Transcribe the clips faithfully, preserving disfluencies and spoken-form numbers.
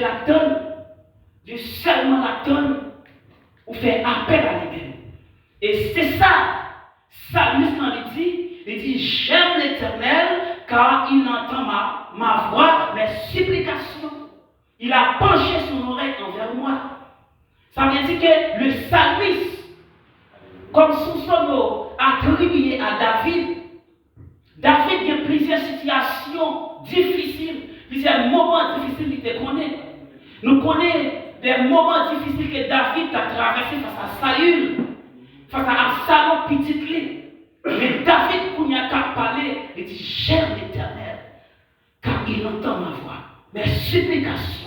l ap tann, Dye sèlman l ap tann ou fè apèl a li menm. E se sa, salmis lan li di, li di, J'aime l'Éternel, car il entend ma, ma voix, mes supplications. Il a penché son oreille envers moi. Sa vle di ke le salmis, kòm soupçon yo atribiye a David, David gen plizyè sitiyasyon difisil, plizyè moman difisil li te konnen. Nou konnen de moman difisil ke David t ap travèse fas a Sayil, fas a Absalon, pitit li. Men David, kounye a, k ap pale, li di, J'aime l'Éternel, car il entend ma voix, mes supplications.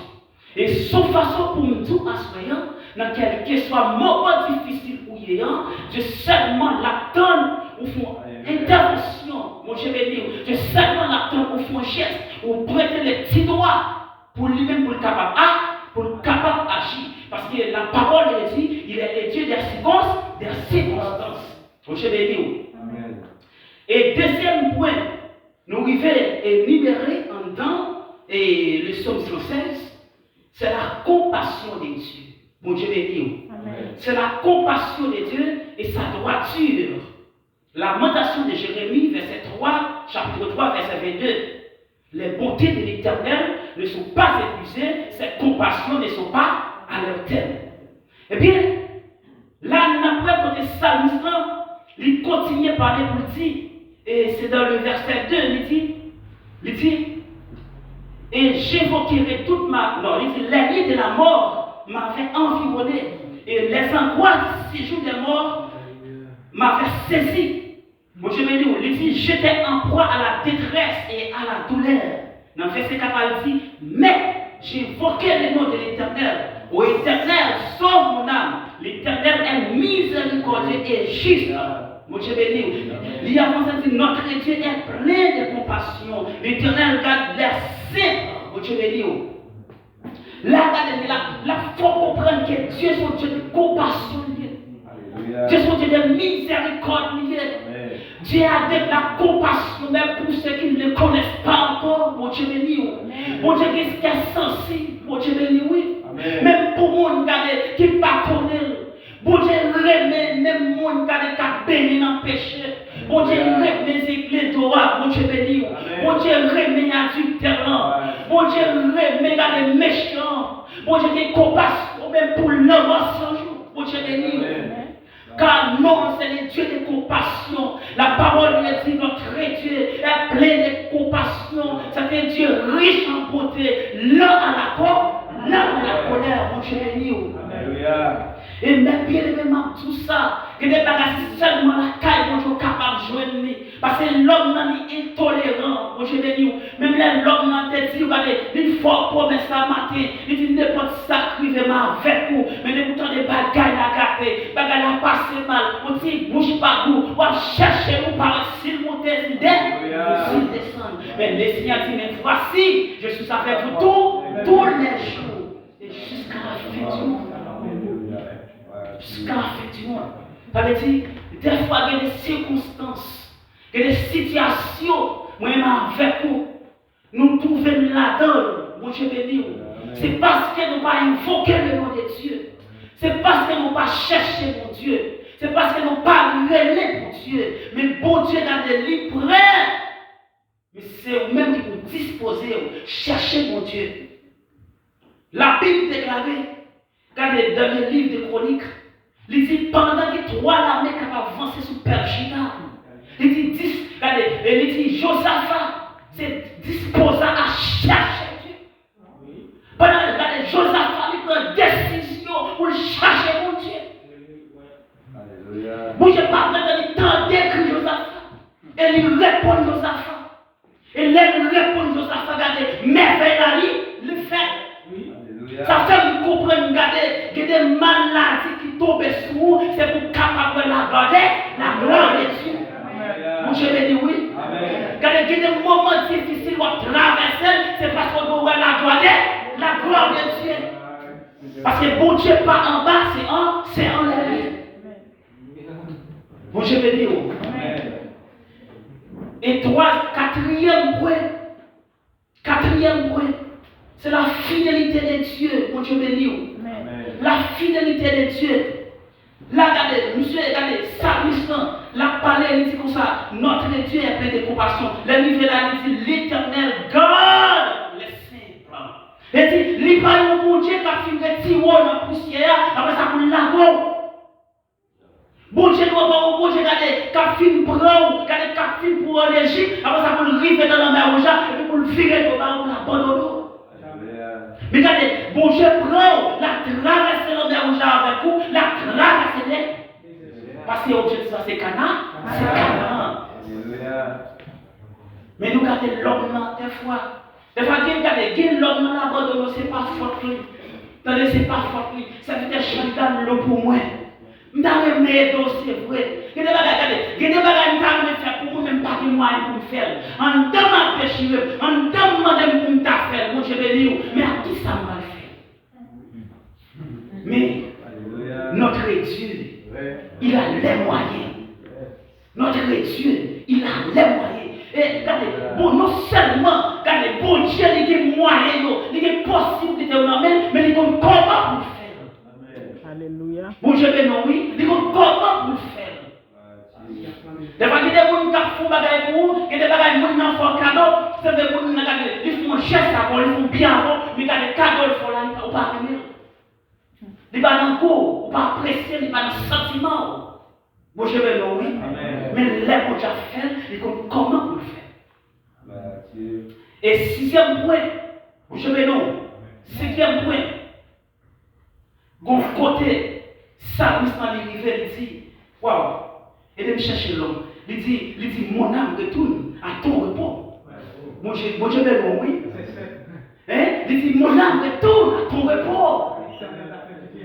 E se yon fason pou m di w aswè a, nan kèlkeswa moman difisil ou ye a, Dye sèlman l ap tann ou fè yon entèvansyon. Bondye beni w. Dye sèlman l ap tann ou fè yon jès, ou prete le ti dwa pou li menm pou l kapab a, pou l kapab aji. Paske la parole de Dieu dit, il est le Dieu des circon-, des circonstances. Bondye beni w. Amèn. E dezyèm pwen, nou rive enimere anndan e le Sòm san sèz, c'est la compassion de Dieu. Bondye beni w. Amèn. C'est la compassion de Dieu et sa droiture. Lamentation de Jérémie, verset trois, chapitre trois, verset vingt-deux. Les bontés de l'Éternel ne sont pas épuisées, ses compassions ne sont pas à leur terme. Ebyen, la n ap wè kote salmis lan, li kontinye pale pou l di, e se dans le verset deux, li di, li di, et j'évoquerai toute ma, non, li di, les liens de la mort m'avaient environné, et les angoisses du séjour des morts m'avaient saisi. Bondye beni w. Li di, j'étais en proie à la détresse et à la douleur. Nan vèsè kat la, li di, mais j'invoquai le nom de l'Éternel. Ô Éternel, sauve mon âme. L'Éternel est miséricordieux et juste. Bondye beni w. Li avanse di, notre Dieu est plein de compassion. L'Éternel garde les saints. Bondye beni w. La, gade, l ap, l ap fè w konprann ke Dye se yon Dye de konpasyon li ye. Alelouya. Dye se yon Dye de mizèrikòd li ye. Amèn. Dieu a de la compassion, même pour ceux qui ne le connaissent pas encore. Bondye beni w. Amèn. Bondye gen kè sansib. Bondye beni w, wi. Amèn. Menm pou moun, gade, ki pa konnen l. Bondye renmen menm moun, gade, k ap benyen nan peche. Bondye renmen zile do a. Bondye beni w. Amèn. Bondye renmen adiltè lan. Amèn. Bondye renmen, gade, mechan. Bondye gen konpasyon menm pou lanmò san jou. Bondye beni w. Amèn. Car non, c'est le Dieu de compassion. La parole de Dieu dit, notre Dieu est plein de compassion. C'est un Dieu riche en bonté, lent à la cor-, lent à la colère. Bondye beni w. Alelouya. E men byeneme, m ap di w sa, gen de bagay se sèlman lakay Bondye w kapab jwenn li. Paske lòm nan li entoleran, Bondye beni w. Menm lè lòm nan te di w, gade, li fè w pwomès la maten, li di, nenpòt sa k rive m avèk ou. Men depi w tande bagay la gate, bagay la pase mal, yon ti bouch pa gou, w ap chèche l, ou pa wè si l monte, si l de-, si l desann. Men Lesenyè di, mais voici, je suis avec vous tous, tous les jours. E jiska la fen di monn. Jiska la fen di monn. Sa vle di, dèfwa gen de sikonstans, gen de sitiyasyon, mwen menm avèk ou, nou twouve n ladan l, Bondye beni w. Se paske nou pa envoke le non de Dye. Se paske nou pa chèche Bondye. Se paske nou pa rele Bondye. Men Bondye, gade, li prè. Men se ou menm ki pou dispoze w chèche Bondye. Labib deklare, gade, dans le livre de Chroniques, li di, pandan ke twa lame k ap avanse sou pèp Jida, li di, dis, gade, e li di, Jozafa se dispoza a chèche Dye. Pandan l gade Jozafa, li pran desizyon pou l chache Bondye. Alelouya. Bondye pa prete li tande kri Jozafa. E li reponn Jozafa. E lè li reponn Jozafa, gade, mèvèy la li, li fè. Alelouya. Sa fè m konprann, gade, gen de maladi ki tonbe sou ou, se pou w kapab wè laglwa de, laglwa de Dye. Bondye beni w, wi. Amèn. Gade, gen de moman difisil w ap travèse, se paske w dwe wè laglwa de, laglwa de Dye. Paske Bondye pa anba, se an, se anlè li. Bondye beni w. Amèn. E twa, katriyèm pwen, Katriyèm pwen, C'est la fidélité de Dieu, Bondye beni w. La fidélité de Dieu. La gade, misye gade, salmis lan, l ap pale, li di konsa, Notre Dieu est plein de compassion. Lè l rive la, li di, L'Éternel garde les simples. Li di, li pa yon Bondye k ap fin retire w nan pousyè a, apre sa pou l lage w. Bondye nou an pa yon Bondye gade k ap fin pran w, gade k ap fin pran w an Ejip, apre sa pou l rive nan lanmè wouj la, epi pou l vire do ba w, pou l abandone w. Men gade, Bondye pran w, l ap travèse lanmè wouj la avèk ou, l ap travèse nèt. Paske objektif la se Kana, se Kanaan. Men nou gade lòm nan dèfwa. Dèfwa gen, gade, gen lòm nan l abandone w, se pa fòt li. Tande, se pa fòt li. Sèvitè Chandra, lo pou mwen. M ta renmen ede w, se vre. Gen de bagay, gade, gen de bagay m ta renmen fè pou ou, men m pa gen mwayen pou m fè l. Anndan m ap dechire m, anndan m mande m pou m ta fè l. Bondye beni w, men ak kisa m pral fè l? Men, notre Dieu, il a les moyens. Notre Dieu, il a les moyens. E gade, bon, non sèlman, gade, Bondye, li gen mwayen yo, li gen posiblite yo nan men l, men li konn kòman pou l fè l. Bondye beni w, wi, li konn kòman pou l fè l. Dèfwa, gen de moun k ap fè yon bagay pou ou, gen de bagay moun nan fè w kado, se de moun nan gade, li fè yon jès avè w, li fè yon byen avè w, men gade kado l fè w la, ou pa renmen l. Li pa nan gou, ou pa apresye, li pa nan santiman w. Bondye beni w, wi. Men lè Bondye ap fè l, li konn kòman pou l fè l. E sizyèm pwen, Bondye beni w. Senkyèm pwen, gon kote salmis lan li rive, li di, waw, ede m chèche lòm. Li di, li di, Mon âme retourne à ton repos. Bondye, Bondye beni w, wi. Hein? Li di, Mon âme retourne à ton repos.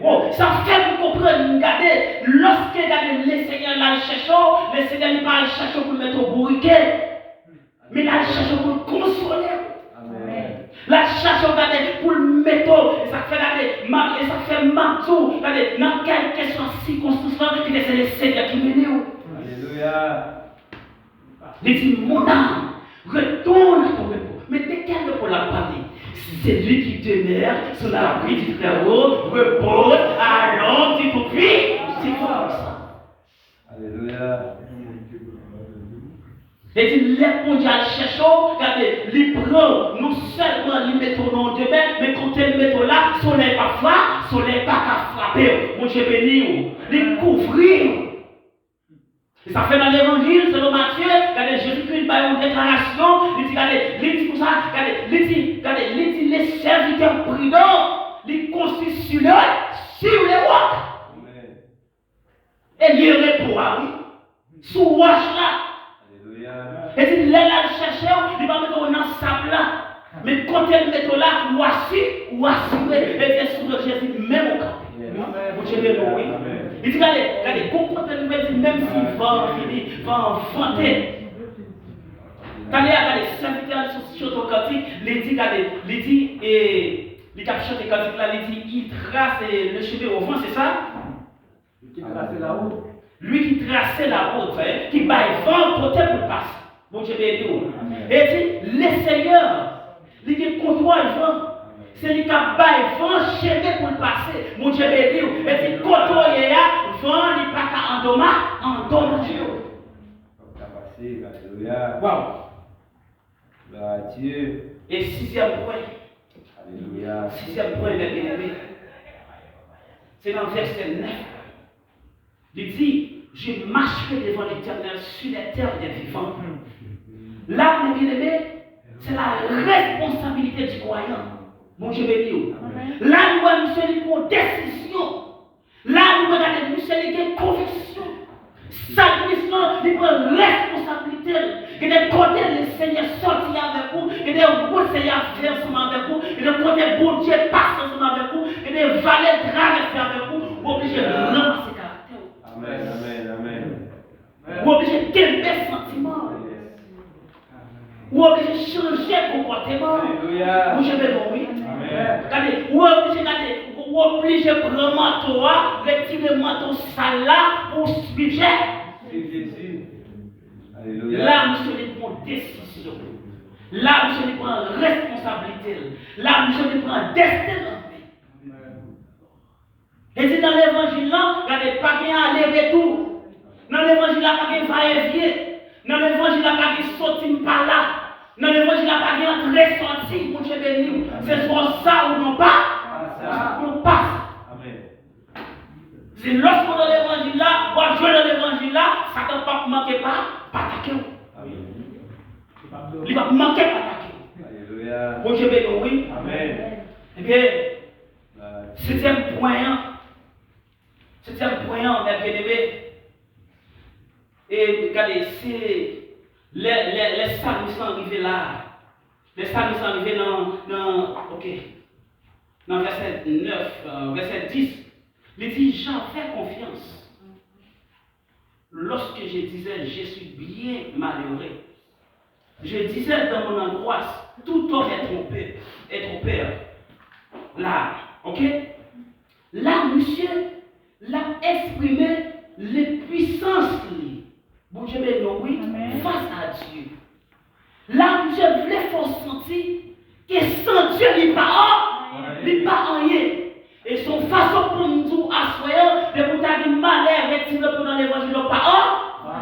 Oh, sa fè m konprann, gade, lòske gade Lesenyè l al chèche w, Lesenyè li pa al chèche w pou l mete w bourike. Men l al chèche w pou l konsole w. L al chèche w gade pou l mete w. E sa k fè gade, m ap, e sa k fè m ap di w, gade, nan kèlkeswa sikonstans lan, kite se Lesenyè ki mennen w. Li di, Mon âme, retourne à ton repos. Men de quel repos l ap pale? Si celui qui demeure sous l'abri du Très-Haut repose à l'ombre du Tout-Puissant. Li di, lè Bondye al chèche w, gade, li pran w, non sèlman li mete w nan yon demè, men kote l mete w la, solèy pa fra, solèy pa ka frape w. Bondye beni w. Li kouvri w. E sa fè nan Levanjil selon Matye, gade, Jezikri bay yon deklarasyon, li di, gade, li di konsa, gade, li di, gade, li di, le serviteur prudent, li konstwi sou le, sur le roc. E lye repo a, wi, sou wòch la. E di, lè l al chèche w, li pa mete w nan sab la. Men kote l mete w la, ou asi, ou asire. E di, sou non Jezi, menm ou kanpe. Bondye beni w, wi. Li di, gade, gade, gon kote li vle di, menm si van an vini, van an vante. Talè a, gade, sèvitè a sot chante yon kantik, li di, gade, li di, e, li t ap chante kantik la, li di, il trace le chemin au vent, c'est ça? Lui qui trace la route. Lui qui trace la route, hein, ki bay van kote pou l pase. Bondye beni w. E di, le Senyè, li gen kontwòl van. Se li k ap bay van chemen pou l pase. Bondye beni w. E di, kote w ye a, van an, li pa ka andoma-, andomaje w. Waw. E sizyèm pwen. Sizyèm pwen, mes bien-aimés. Se nan vèsè nèf. Li di, Je marcherai devant l'Éternel sur les terres des vivants. La, mes bien-aimés, c'est la responsabilité du croyant. Bondye beni w. La, nou wè misye li pran desizyon. La, nou wè gade misye li gen konviksyon. Salmis lan, li pran responsablite l. Gen de kote Lesenyè sòti avèk ou, gen de wout Senyè a fè ansanm avèk ou, gen de kote Bondye pase ansanm avèk ou, gen de vale l travèse avèk ou, ou oblije ranmase karaktè w. Ou oblije kenbe santiman w. Ou oblije chanje konpòteman w. Bondye beni w, wi. Gade, ou oblije gade, ou oblije pran manto a, retire manto sal la pou w swiv Jezi. La, misye li pran desizyon. La, misye li pran responsablite l. La, misye li pran desten l an men. E di nan levanjil lan, gade, pa gen ale retou. Nan levanjil la, pa gen va e vyen. Nan levanjil la, pa gen soti m pa la. Nan levanjil la, pa gen antre soti. Bondye beni w. Se swa w sa ou non pa, non pa sa. Se lòske w nan levanjil la, w ap jwe nan levanjil la, Satan p ap manke pa, pa atake w. Li p ap manke pa atake w. Bondye beni w, wi. Ebyen, setyèm pwen an, setyèm pwen an, mè byeneme, e gade, se lè, lè, lè salmis lan rive la, lè salmis lan rive nan, nan, ok, nan vèsè nèf, euh, vèsè dis, li di, j'avais confiance lorsque je disais, je suis bien malheureux. Je disais dans mon angoisse, tout homme est trompé, est trompeur. La, ok? La, misye, l ap eksprime lenpwisans li. Bondye beni w, wi, fas a Dye. La, misye vle fè w santi ke san Dye, li pa, li pa anyen. E se yon fason pou m di w aswè an, depi w ta gen malè, retire w nan levanjil, ou pa an,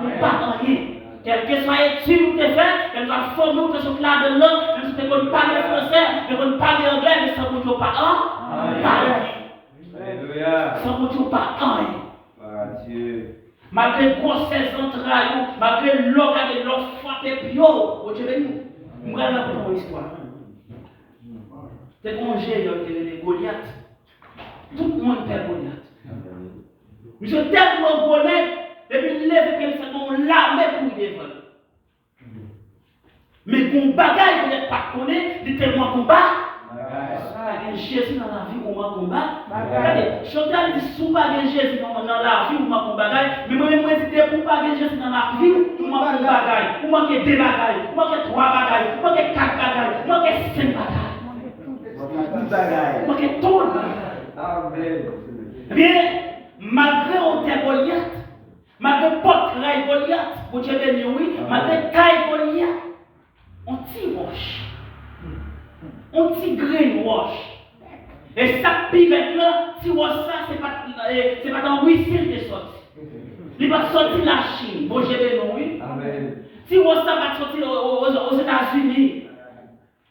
ou pa anyen. Kèlkeswa etid ou te fè, kèlkeswa fanmi ou te sot ladan l lan, menm si w te konn pale fransè, te konn pale anglè, men san Bondye ou pa an, pa anyen. San Bondye ou pa anyen. Malgre gwosè zantray ou, malgre lè w gade, lè w frape pye w, Bondye beni w. M pral rakonte w yon istwa. Te gen yon jeyan ki te rele Golyat. Tout moun pè Golyat. Misye tèlman gwo nèg, depi l leve pye l, se yon lame kouri devan l. Men gen yon bagay Golyat pa t konnen, li tèlman gon ba-, pa gen Jezi nan lavi ou manke yon ba-, gade, Chantal di, si w pa gen Jezi nan, nan lavi ou manke yon bagay, men mwen menm mwen di, depi w pa gen Jezi nan lavi w, ou manke yon bagay, ou manke de bagay, ou manke twa bagay, ou manke kat bagay, ou manke senk bagay. Ou manke tout bagay. Ebyen, malgre wotè Golyat, malgre pòtray Golyat, Bondye beni w, wi, malgre tay Golyat, yon ti wòch, yon ti grenn wòch. E sa k pi rèd lan, ti wòch sa, se pa t, e, se pa t an Risi l te sòti. Li pa t sòti Lachin, Bondye beni w, wi. Ti wòch sa pa t sòti o, o, o, Ozetazini.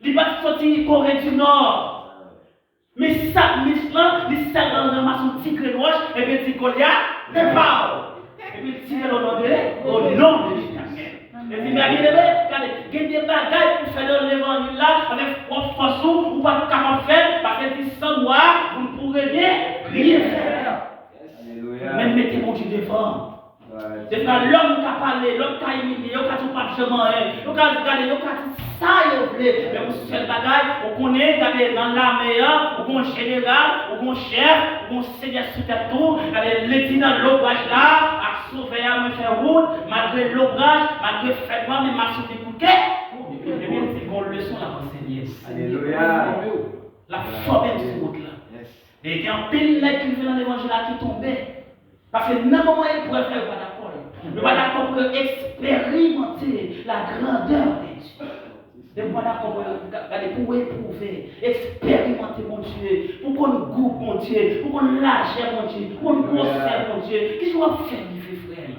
Li pa t sòti Kore di Nò. Men salmis lan, li sèlman ranmase yon ti grenn wòch, epi l di, Golyat, se pa w. Epi l tire l o non de, o non de Letènèl. E di, men byeneme, gade, gen de bagay pou fè nan levanjil la, avèk pwòp fòs ou, ou p ap kapab fè l, paske l di, san mwa, vous ne pourrez rien, rien faire. Men mete Bondye devan. Defwa lòm ka pale, lòm ka imilye, yo ka di w p ap janm anyen, yo ka gade, yo ka di sa yo vle, men yon sèl bagay, ou konnen, gade, nan lame a, ou gon jeneral, ou gon chèf, ou gon senyè sou tèt ou, gade, li di nan lobraj la, ak sovè a, mwen fè wout, malgre lobraj, malgre fènwa, men m ap sot li koute. Ebyen, li di gon leson l ap ansenye. L ap fòme m sou wout la. E gen anpil nèg ki rive nan levanjil la ki tonbe. Paske nan moman eprèv la, yo pa dakò. Yo pa dakò pou yo eksperimante la grandeur de Dieu. Yo pa dakò pou yo, gade, pou yo epwouve, eksperimante Bondye, pou konn gou Bondye, pou konn lajè Bondye, pou konn gwosè Bondye. Kisa w ap fè rive, frè m?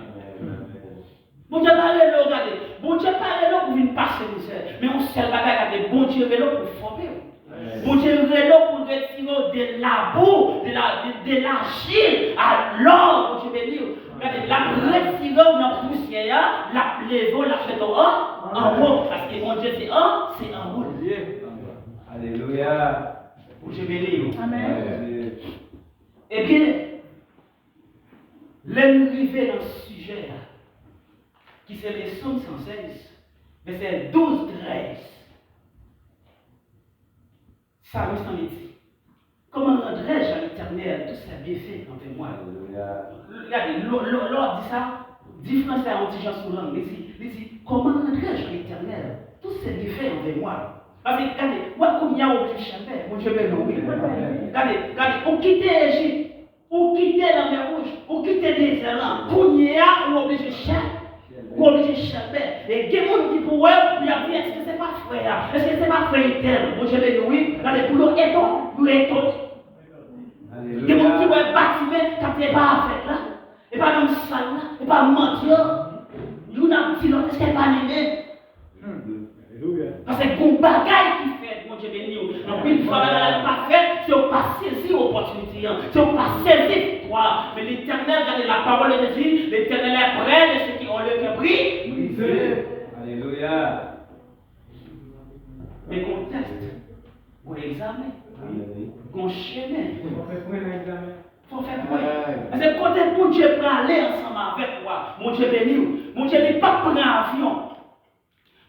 Bondye pa rele w, gade. Bondye pa rele w pou vin pase mizè. Men yon sèl bagay, gade, Bondye rele w pou fòme w. Bondye rele w pou retire w de labou, de la, de, de lajil. Alò, Bondye beni w. Gade, l ap retire w nan pousyè a, l ap leve w, l ap mete w an, anwo. Paske Bondye se an, se anwo l ye. Alelouya. Bondye beni w. Amèn. Ebyen, lè n rive nan sijè a, ki se le Sòm san sèz, vèsè douz, trèz. Salmis lan li di, comment rendrai-je à l'Éternel tous ses bienfaits envers moi? Gade, lè, lè, lè w ap di sa, di fransè a yon ti jan sou lang. Li di, li di, comment rendrai-je à l'Éternel tous ses bienfaits envers moi? Paske, gade, w ap kounye a oblije chèlbè. Bondye beni w, wi. Gade, gade, ou kite Ejip. Ou kite Lanmè Wouj, ou kite dezè lan. Kounye a, ou oblije chèlbè. Ou oblije chèlbè. E gen moun ki pou wè w, y ap di, èske se pa frè a? Èske se pa frè entèl? Bondye beni w, wi. Gade, pou yo etone, yo etone. Gen moun ki wè Batime k ap di, e pa avèg la, e pa nonm sal la, e pa mantyan. Youn ap di lòt, èske l pa li menm? Paske gon bagay ki fèt, Bondye beni w. Anpil fwa, bagay la pa fèt, se w pa sezi opòtinite an, se w pa sezi viktwa. Men Letènèl, gade, la parole de Dieu, l'Éternel est près de ceux qui ont le cœur brisé. Brisé. Alelouya. Men gon tès, gon egzamen, gon chemen. Fò fè pwen. Paske kote Bondye prale ansanm avèk ou a, Bondye beni w. Bondye li p ap pran avyon.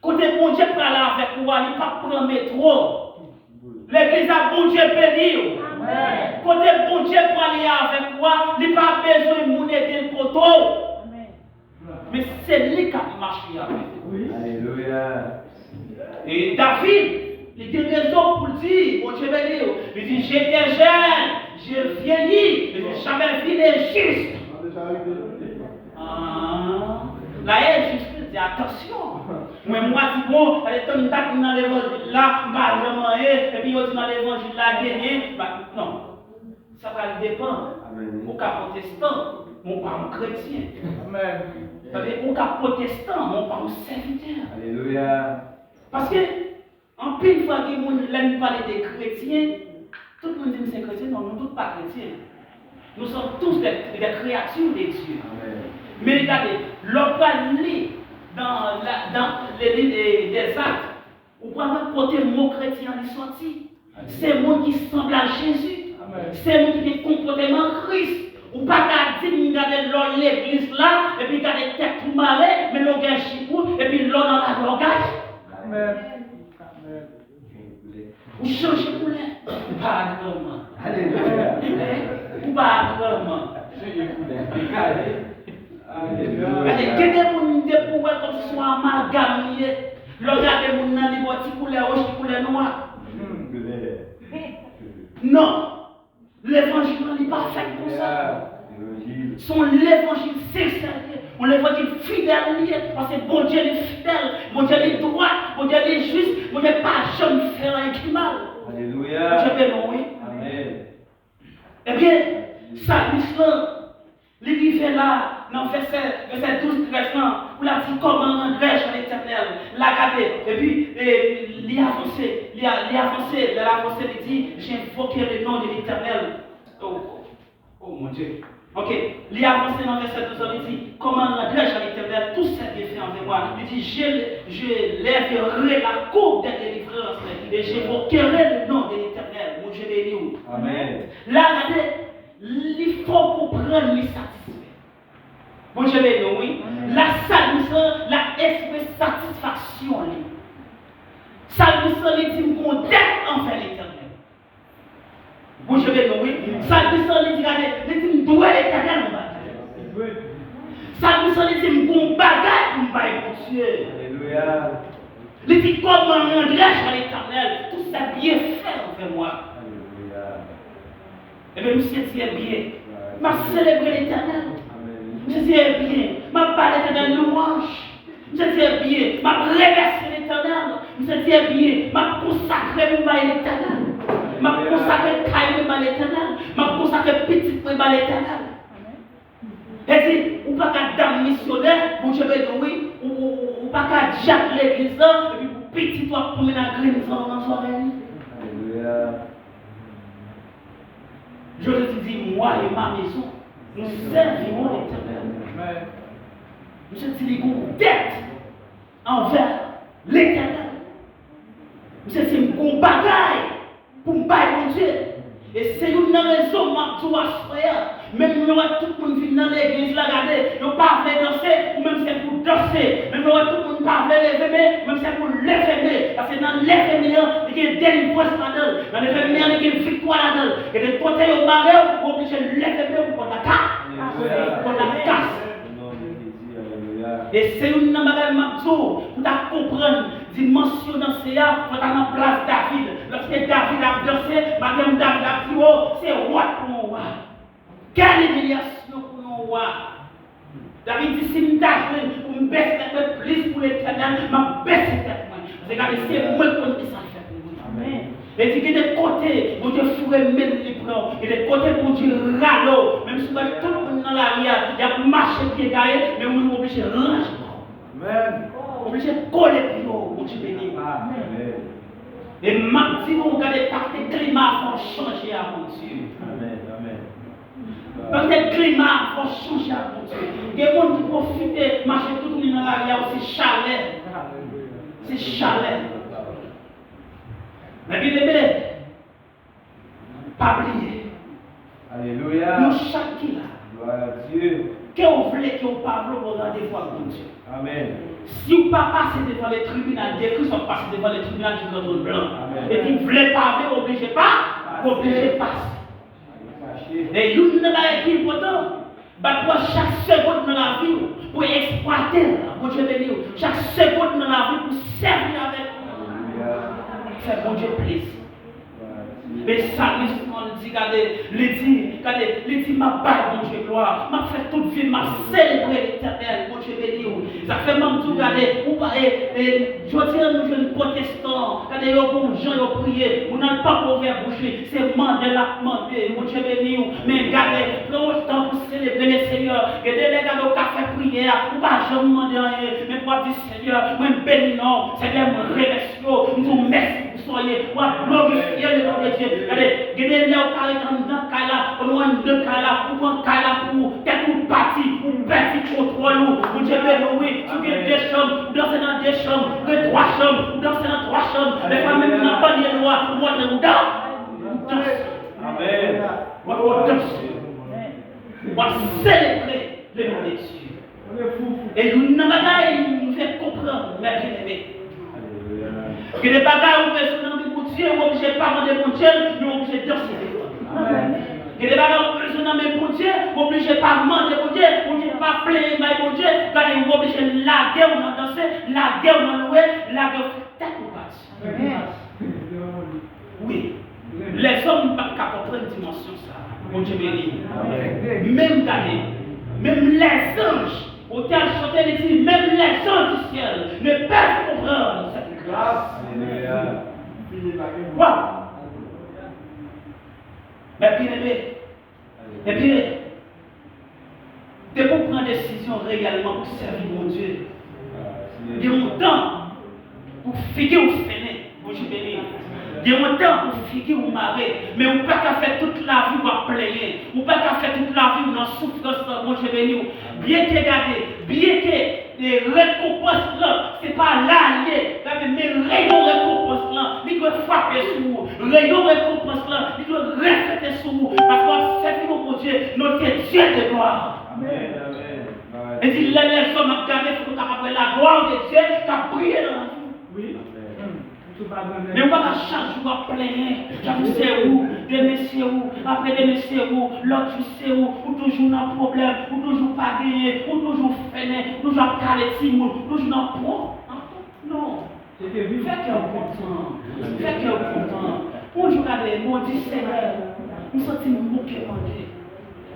Kote Bondye prale avèk ou a, li p ap pran metwo. Legliz la, Bondye beni w. Kote Bondye prale avèk ou a, li pa bezwen moun ede l pote w. Men se li k ap mache avèk ou. Alelouya. E David, li gen rezon pou l di, Bondye beni w, li di, j'étais jeune, j'ai vieilli, et je n'ai jamais vu le juste. Ah. La e jis li di, atansyon. Mwen, mwen di, bon, gade, tann dat m nan levanjil la, m pa janm anyen, epi yo di nan levanjil la genyen, ba, non. Sa pral depann. Ou ka pwotestan, men ou pa yon kretyen. Sa vle di, ou ka pwotestan, men ou pa yon sèvitè. Alelouya. Paske, anpil fwa, gen moun, lè n pale de kretyen, tout moun di m se kretyen. Non, nou tout pa kretyen. Nous sommes tous des, des créatures de Dieu. Men gade, lè w pral li dans la, dans le livre des Actes, ou pral wè kote mo kretyen an li sòti. Se moun ki sanble a Jezi. Se moun ki gen konpòteman Kris. Ou pa ka di m gade lè w legliz la, epi gade tèt ou mare, men lè w gen jip ou, epi lè w nan lalògay. Ou chanje koulè. Ou pa agreman. Alelouya. Ou pa agreman. Chanje koulè. Alelouya. Gade, gen de moun depi w wè kòmsi se yon amalgam li ye. Lè w gade moun nan, li ba w ti koulè wouj, ti koulè nwa. Non. Levanjil lan, li pa fèt konsa. Se yon levanjil sensè li ye, yon levanjil fidèl li ye, paske Bondye li fidèl, Bondye li dwat, Bondye li jis, Bondye pa janm fè anyen ki mal. Alelouya. Bondye beni w, wi. Amèn. Ebyen, salmis lan, li rive la, nan vèsè, vèsè douz, trèz lan, pou l ap di, comment rendre grâce à l'Éternel. La gade, epi, e, li avanse, li a, li avanse, lè l avanse, li di, j'invoquerai le nom de l'Éternel. Oh, oh, oh, mon Dieu. Ok, li avanse nan vèsè douz lan, li di, comment rendre grâce à l'Éternel, tous ses bienfaits envers moi. Li di, je, je lèverai la coupe de délivrance et j'invoquerai le nom de l'Éternel. Bondye beni w. Amèn. La, gade, li fè w konprann li satisfè. Bondye beni w, wi. Amèn. La, salmis lan, l ap eksprime satisfaksyon li. Salmis lan, li di, m gon dèt anvè Letènèl. Bondye beni w, wi. Salmis lan, li di, gade, li di, m dwe Letènèl yon bagay. Salmis lan, li di, m gon bagay pou m bay Bondye. Alelouya. Li di, comment rendre grâce à l'Éternel, tous ses bienfaits envers moi. Alelouya. Ebyen, misye di, ebyen, m ap selebre Letènèl. Misye di, ebyen, m ap ba Letènèl lwanj. Misye di, ebyen, m ap remèsye Letènèl. Misye di, ebyen, m ap konsakre m bay Letènèl. M ap konsakre kay mwen bay Letènèl. M ap konsakre pitit mwen bay Letènèl. Sa di, ou pa ka dam misyonè, Bondye beni w, wi, ou, ou, ou, ou pa ka djak legliz lan, epi pou pitit ou ap konmen ak grenn zanno nan zòrèy li. Alelouya. Jésus dit, moi et ma maison, nous servirons l'Éternel. Misye di li gon dèt anvè Letènèl. Misye di, m gon bagay pou m bay Bondye. E se youn nan rezon m ap di w aswè a. Menm lè w wè tout moun vin nan legliz la, gade, yo pa vle danse, ou menm se pou w danse. Menm lè w wè tout moun pa vle leve men, ou menm se pou w leve men. Paske nan leve men an, li gen delivrans ladan l. Nan leve men an, li gen viktwa ladan l. Gen de kote yo mare w, ou oblije leve men w pou kòd la ka-, pou kòd la kase. E se youn nan bagay m ap di w, pou w ta konprann dimansyon danse a, fò w ta nan plas David. Lòske David ap danse, madanm David ap di, o, se wont pou yon wa. Kèl imilyasyon pou yon wa. David di, si m ta jwenn yon M bese tèt mwen plis pou Letènèl, m ap bese tèt mwen. Paske gade, se mwen k konn ki sa l fè pou mwen. Amèn. E di, gen de kote Bondye foure men l, li pran w. Gen de kote Bondye rale w. Menm si w wè tout moun nan lari a, y ap mache pye gaye, men ou menm ou oblije ranje kò w. Amèn. Ou oblije kole pye w, Bondye beni w. Amèn. E m ap di nou, gade, pa kite klima a fè w chanje a Bondye. Amèn, amèn. Pa kite klima a fè w chanje a Bondye. Gen moun ki pwofite mache tout moun nan lari a, se chalè. Se chalè. Men byeneme, pa bliye. Alelouya. Nou chak ki la. Gloire à Dieu. Ke w vle, ke w pa vle, w gen randevou ak Bondye. Amèn. Si w pa pase devan le tribinal de Kris, w ap pase devan le tribinal du grand trône blanc. Amèn. Epi vle pa vle, w oblije pa, w oblije pase. E youn nan bagay ki enpòtan, bat pou chak segonn nan lavi w, pou eksplwate l, Bondye beni w. Chak segonn nan lavi w pou sèvi avèk li. Fè Bondye plezi. Men salmis lan, li di, gade, li di, gade, li di, m ap bay Bondye glwa, m ap fè tout vi m, m ap selebre Letènèl, Bondye beni w. Sa fè m ap di w, gade, ou pa, e, e, jodi a nou jwenn pwotestan, gade yo gon jan yo priye, moun nan pa ouvè bouch li, se mande l ap mande, Bondye beni w. Men gade, pran yon tan pou selebre Lesenyè. Gen de lè gade w ka fè priyè a, ou pa janm mande anyen, men pou w ap di, Senyè, mwen beni non w, Senyè, mwen remèsye w, m di w mèsi pou sa w ye, w ap glorifye le nom de Dieu. Gade, gen de lè w ka ret anndan kay la, ou anndan kay la, ou pran kay la pou ou, tèt ou pati, ou pèdi kontwòl ou. Bondye beni w, wi. Si w gen de chanm, ou danse nan de chanm, gen twa chanm, ou danse nan twa chanm. Dèfwa menm nan banlye nou a, ou antre, ou dan-, ou danse. Amèn. W ap danse. W ap selebre le nom de Dieu. E youn nan bagay nou fè konprann, mè byeneme. Gen de bagay ou bezwen nan men Bondye, ou oblije pa mande Bondye l, men ou oblije danse devan l. Gen de bagay ou bezwen nan men Bondye, ou oblije pa mande Bondye, ou oblije pa plenyen bay Bondye, gade ou oblije lage w nan danse, lage w nan lwe, lage w fè tèt ou pati. Wi. Lèzòm pa t ka konprann dimansyon sa a. Bondye beni. Menm gade, menm lèzanj, otè a chante, li di, même les anges du ciel ne peuvent comprendre cette grâce. Waw! Mè byeneme, Ebyen, depi w pran desizyon reyèlman pou sèvi Bondye, gen yon tan pou figi w fennen, Bondye beni w. Gen yon tan pou figi w mare, men ou pa ka fè tout lavi w ap plenyen. Ou pa ka fè tout lavi w nan soufrans lan, Bondye beni w. Byenke gade, byenke E rekonpans lan, se pa la l ye. Gade, men reyon rekonpans lan, li dwe frape sou ou. Reyon rekonpans lan, li dwe reflete sou ou. Paske w ap sèvi yon Bondye, notre Dieu de gloire. Amèn, amèn. E di, lè lèzòm ap gade, fòk nou kapab wè la gloire de Dieu k ap briye nan lavi w. Wi. Men ou pa ka chak jou w ap plenyen, jodi se ou, demen se ou, apre demen se ou, lòt jou se ou, ou toujou nan pwoblèm, ou toujou pa genyen, ou toujou fennen, ou toujou ap kale timoun, ou toujou nan pwo-, non. Fè kè w kontan, fè kè w kontan. Yon jou gade, men w di, Senyè, m santi m bouke mande.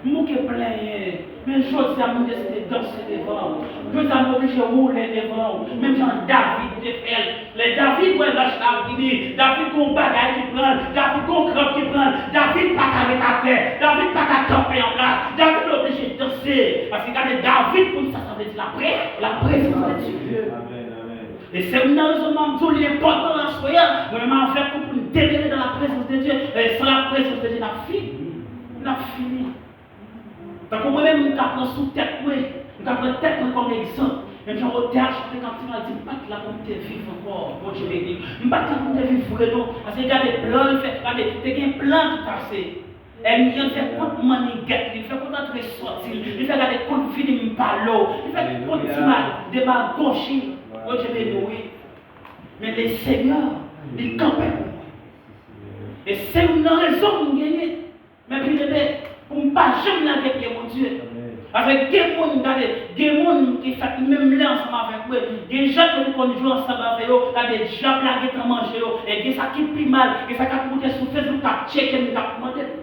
M bouke plenyen, men jodi a m deside danse devan w. Jodi a m oblije woule devan w, menm jan David te fè l. Lè David wè lach la ap vini, David gon bagay ki pran l, David gon kranp ki pran l, David pa ka ret atè, David pa ka kanpe an plas, David oblije danse. Paske gade, David konn sa sa vle di laprè, la présence de Dieu. Amèn, amèn. E se youn nan rezon m ap di w li enpòtan aswè a, mwen menm avèk ou pou n demere dans la présence de Dieu. E san la présence de Dieu, n ap fini. N ap fini. Tankou mwen menm, m ka pran sou tèt mwen, m ka pran tèt mwen kòm egzanp. Menm jan otè a chante kantik la, di, m pa t la pou m te viv ankò, Bondye beni. M pa t la pou m te viv vre non. Paske gade plan l fè, gade, te gen plan ki pase. Ènmi an fè kont mannigèt li, fè kont antre sòti l, li fè gade kont vini m pale w, li fè kont di mal, demagoji, Bondye beni w, wi. Men Lesenyè, li kanpe pou mwen. E se youn nan rezon m genyen, men byeneme, pou m pa janm lage pye Bondye. Paske gen moun, gade, gen moun ki fèt menm lè ansanm avèk mwen, gen jan yo te konn jwe ansanm avè yo, gade, dyab la gentan manje yo, e gen sa ki pi mal, gen sa k ap moute sou Facebook, k ap tcheke m, k ap mande m.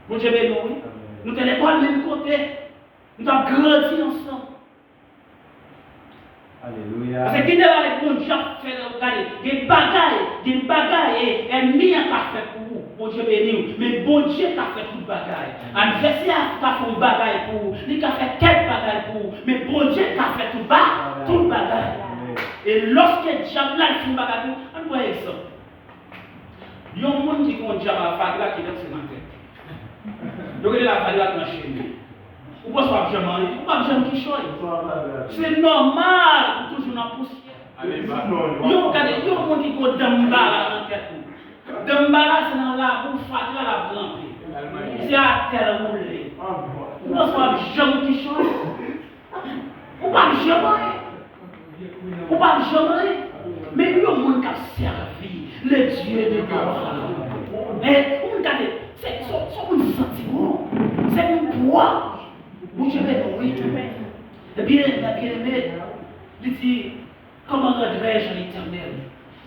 Bondye beni w, wi. Nou te lekòl menm kote. Nou t ap grandi ansanm. Alelouya. Paske gen de bagay Bondye ap fè nan ou, gade, gen bagay, gen bagay, e, ènmi an ka fè pou ou, Bondye beni w, men Bondye ka fè tout bagay. Advèsè a ka fè yon bagay pou ou, li ka fè kèk bagay pou ou, men Bondye ka fè tout ba, tout bagay. E lòske dyab la fin bagay pou ou, ann pran egzanp. Yon moun ki gen yon dyab avadra ki danse nan tèt. Yo rele l avadra nan cheve. Ou panse w ap janm anyen? Ou p ap janm kichòy. Se nòmal ou toujou nan pousyè. Yo, gade, yon moun ki gen yon danmbala nan tèt ou. Danmbala se nan labou fatra l ap ranpe. Se atè l woule. Ou panse w ap janm kichòy? Ou p ap janm anyen. Ou p ap janm anyen. Men yon moun k ap sèvi le Dieu de gloire. Men, yon moun gade, se, se, se yon moun santi bon. Se yon moun pwòp. Bondye beni w, wi. Ebyen, ebyen, ebyen, li di, Comment rendrai-je à l'Éternel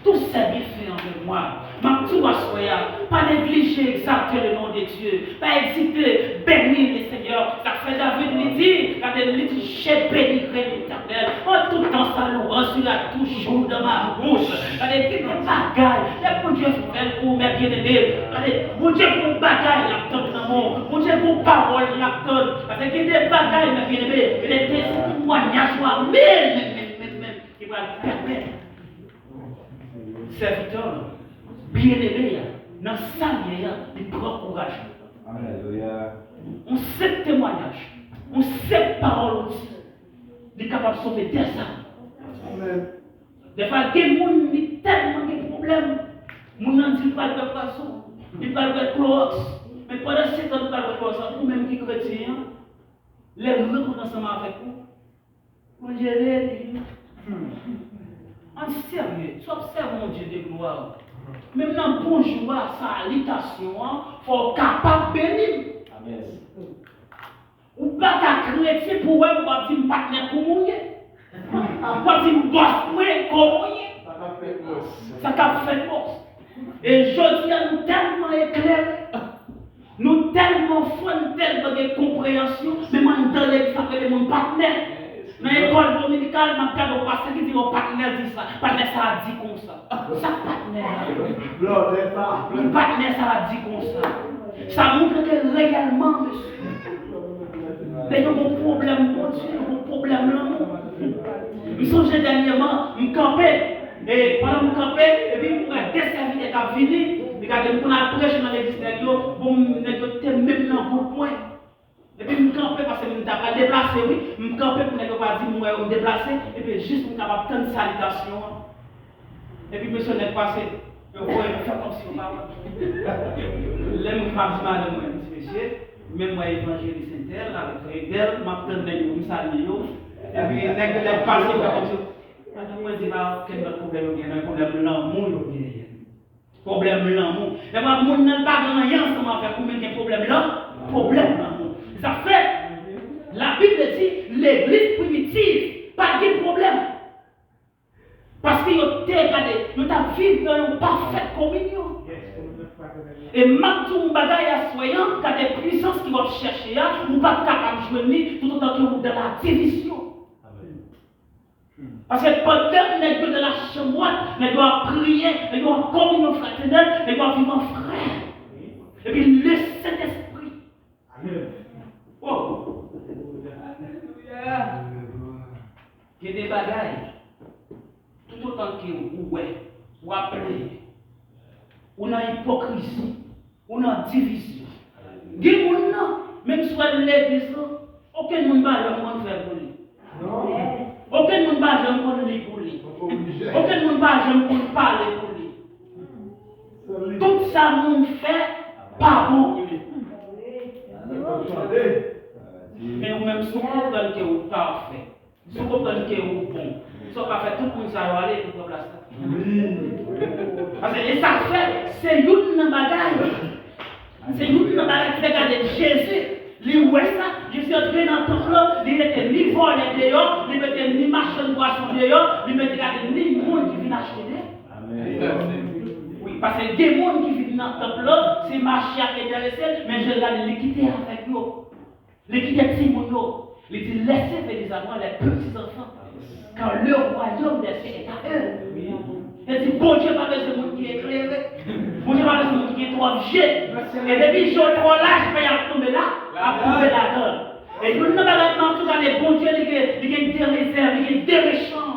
tous ses bienfaits envers moi? M ap di w aswè a, pa neglije egzalte le nom de Dieu. Pa ezite beni le Seigneur. Sa k fè David li di, gade, li di, Je bénirai l'Éternel en tout temps, sa louange sera toujours dans ma bouche. Gade, gen yon bagay, lè Bondye fè l pou ou, mè byeneme, gade, Bondye gen yon bagay l ap tann nan men w. Bondye gen yon pawòl l ap tann. Paske gen de bagay, mè byeneme, gen de temwayaj ou a, men, men, men, men, men. Ki pral pèmèt sèvitè w, byeneme a, nan sa l ye a, li pran kouraj. Alelouya. Yon senp temwayaj, yon senp pawòl ou di, li kapab sove dèzam. Amèn. Dèfwa, gen moun, li tèlman gen pwoblèm, moun nan di l pral bwè pwazon, li pral bwè klowòks. Men pandan se tan li pral bwè klowòks la, ou menm ki kretyen an, lè l rankontre ansanm avèk ou, Bondye beni w. An serye, si w ap sèvi yon Dye de glwa, menm nan bonjou a, salitasyon an, fò w kapab beni l. Amèn. Ou pa ka kretyen pou w wè m, w ap di m patnè kòman w ye. W ap di m bòs mwen kòman w ye. Sa k ap fèt bòs. Sa k ap fèt bòs. E jodi a nou tèlman eklere. Nou tèlman fò, nou tèlman gen konpreyansyon, menm anndan legliz ap rele moun patnè. Nan ekòl dominikal, m ap gade yon pastè ki di, "Yon patnè di sa, patnè sa a di konsa." Sa patnè a? Patnè sa a di konsa. Sa montre ke reyèlman, mesye, nèg yo gon pwoblèm Bondye, yo gon pwoblèm lanmou. M sonje dènyèman, m kanpe, e pandan m kanpe, epi m wè de sèvitè k ap vini, li gade m konn al preche nan legliz nèg yo, bon, nèg yo te menm nan gwoup mwen. Epi m kanpe, paske m ta pral deplase, wi. M kanpe pou nèg yo pa di m wè yo m deplase, epi jis m kapab tann salitasyon an. Epi mesye nèg pase, yo voye m fè kòmsi yo pa wè m. Lè m rive m ap di madanm mwen, m di, "Mesye, men m wè evanjelis entèl avèk frè entèl, m ap tann nèg yo, m salye yo." Epi nèg yo nèk pase, fè kòmsi yo. Madanm mwen di, "Pa okenn lòt pwoblèm yo genyen, men pwoblèm lanmou yo genyen." Pwoblèm lanmou. Lè w ap moun nan pa gen anyen ansanm avèk ou, men gen pwoblèm lan, pwoblèm lanmou. Sa fè, Labib di, legliz primitiv pa t gen pwoblèm. Paske yo te gade, yo t ap viv nan yon pafèt kominyon. E m ap di w yon bagay aswè a, gade pwisans ke w ap chèche a, ou p ap kapab jwenn li toutotan ke w nan la divizyon. Paske pandan nèg yo nan lachanm dwat, nèg yo ap priye, nèg yo an kominyon fratènèl, nèg yo ap viv an frè. Epi Lesentespri. Amèn. Oh! Alelouya! Gen de bagay, toutotan ke ou wè, w ap plede, ou nan ipokrizi, ou nan divizyon. Gen moun nan, menm si w al legliz lan, okenn moun pa janm konn fè pou li. Okenn moun pa janm konn li pou li. Okenn moun pa janm konn pale pou li. Tout sa moun fè pa bon pou li. Men ou menm, si w konprann ke ou pafè, si w konprann ke ou bon, sa w ka fè tout moun sa yo ale epi pran plas la. Paske e sa k fè, se youn nan bagay, se youn nan bagay ki fè gade Jezi, li wè sa, Jezi antre nan tanp lan, li mete ni vòlè deyò, li mete ni machann pwason deyò, li mete gade ni moun ki vin achte de. Wi, paske gen moun ki vin nan tanp lan, se mache a k enterese l, men Jezi gade, li kite avèk yo. Li kite timoun yo. Li di, "Laissez venir à moi les petits enfants." Dans le royaume des cieux est à eux. Li di, Bondye pa bezwen moun ki eklere. Bondye pa bezwen moun ki gen twòp je. E depi je w twò laj, peyi ap tonbe la, ap tonbe ladan l. E youn nan bagay m ap tou gade, Bondye, li gen, li gen de rezèv, li gen de rechanj.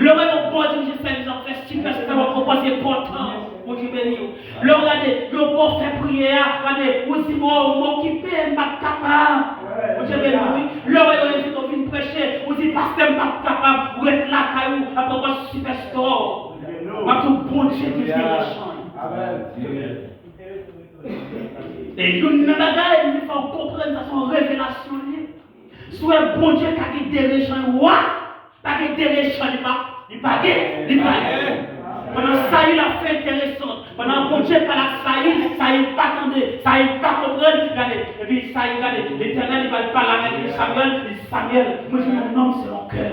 Lè w wè yon bon dirije sèvis ap fè sipèsta, w ap konprann se enpòtan. Bondye beni w. Lè w gade, yo bon fè priyè a, gade, ou di, "Bon, m okipe, m p ap kapab." Bondye beni w, wi. Lè w wè yo envite w vin preche, ou di, "Pastè, m p ap kapab." Ou ret lakay ou, apre w al sipèsta. M ap di w, Bondye ki gen rechanj. E youn nan bagay, m vle fè w konprann sa, se yon revelasyon li ye. Si w wè Bondye ka gen de rechanj, wa, pa gen de rechanj, li pa, li pa gen, li pa gen. Pandan Sayil ap fè entèresan, pandan Bondye pale ak Sayil, Sayil pa tande, Sayil pa konprann, gade, epi Sayil gade, Letènèl li pral pale avèk Samyèl, li di, Samyèl, mwen jwenn yon nonm selon kè m.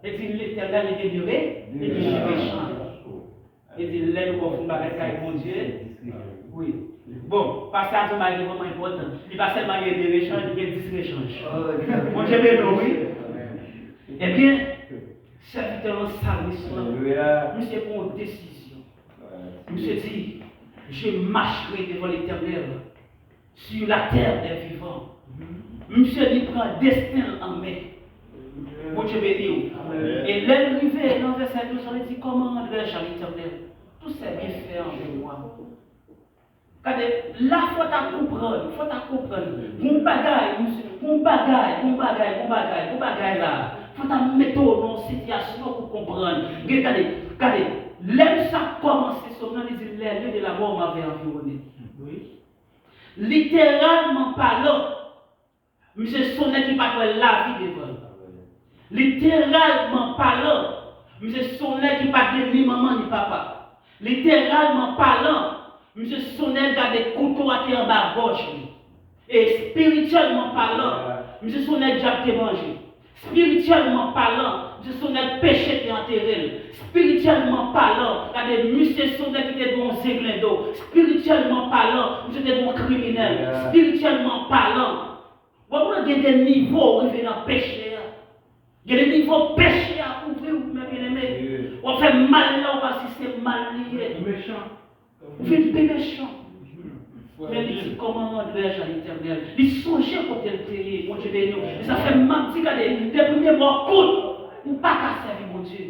Li di, Letènèl li gen de re, li gen de rechanj. Li di, lè yo ba w fon bagay kay Bondye, wi. Bon, pastè a di yon bagay ki vrèman enpòtan. Li pa sèlman gen de rechanj, li gen dis rechanj. Bondye beni w, wi. Ebyen, sèvitè an, salmis lan, misye pran yon desizyon. Misye di, Je marcherai devant l'Éternel sur la terre des vivants. Misye li pran desten l an men. Bondye beni w. E lè l rive nan vèsè douz lan, li di, Comment rendrai-je à l'Éternel tous ses bienfaits envers moi? Gade, la fò ta konprann, fò ta konprann. Gon bagay, misye, gon bagay, gon bagay, gon bagay, gon bagay la. Fò ta mete w nan yon sitiyasyon pou konprann. Gen, gade, gade, lè misye ap kòmanse sòm nan, li di, Les lieux de la mort m'avaient environné. Literalman palan, misye se yon nèg ki pa t wè lavi devan l. Literalman palan, misye se yon nèg ki pa t gen ni manman ni papa. Literalman palan, misye se yon nèg gade kouto a te anba gòj li. E espirityèlman palan, misye se yon nèg dyab te manje. Espirityèlman palan, misye se yon nèg peche te antere l. Espirityèlman palan, gade, misye se yon nèg ki te dwe yon zenglendo. Espirityèlman palan, misye te dwe yon kriminèl. Espirityèlman palan, w ap wè gen de nivo w rive nan peche a. Gen de nivo peche a kouvri w, men byeneme. W ap fè mal la, ou pa si se mal li ye. Ou vin pi mechan. Men li di, Comment rendrai-je à l'Éternel? Li sonje kote l te ye, Bondye beni w. E sa fè m ap di, gade, depi memwa w kout, ou pa ka sèvi Bondye.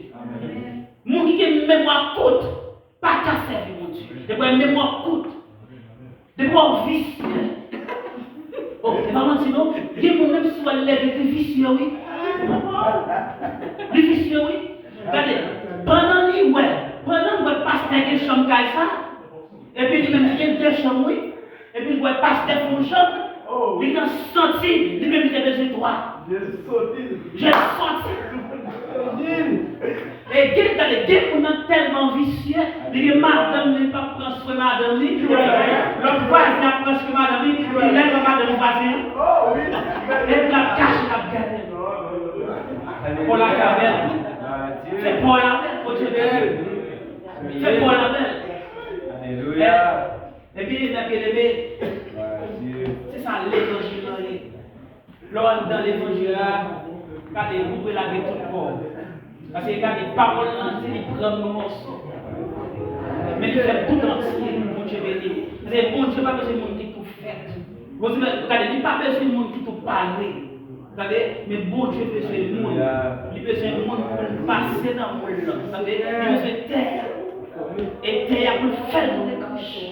Moun ki gen memwa kout, pa ka sèvi Bondye. Depi w wè memwa w kout, depi w wè w visye. Oh, e pa manti non. Gen moun menm si w wè l lè li visye, wi. Li visye, wi. Gade, pandan li wè, pandan l wè pastè gen chanm kay sa, epi li menm li gen de chanm, wi. Epi l wè pastè fè yon chanm, li nan santi, li menm li te bezwen twa. Je soti. Je soti. E gen, gade, gen moun nan tèlman visye, li gen madanm li p ap pran swen madanm li, lòt vwazen ap pran swen madanm li, li lè l wè madanm vwazen an, epi l ap kache, l ap gade. Pou l ap gade. Fè pa w la bèl, Bondye beni. Fè pa w la bèl. Alelouya. Epi, men byeneme, se sa levanjil lan ye. Lè w anndan levanjil la, gade, ou dwe lage tout kò w. Paske gade, pawòl lan, se li pran nou mòso. Men li fè tout antye, Bondye beni. Paske Bondye pa bezwen moun ki tou fèt. Bondye, gade, li pa bezwen moun ki tou pare. Gade, men Bondye bezwen moun. Li bezwen moun pou l pase nan moun nan. Gade, li bezwen tè a. E tè a pou l fè l tounen krich.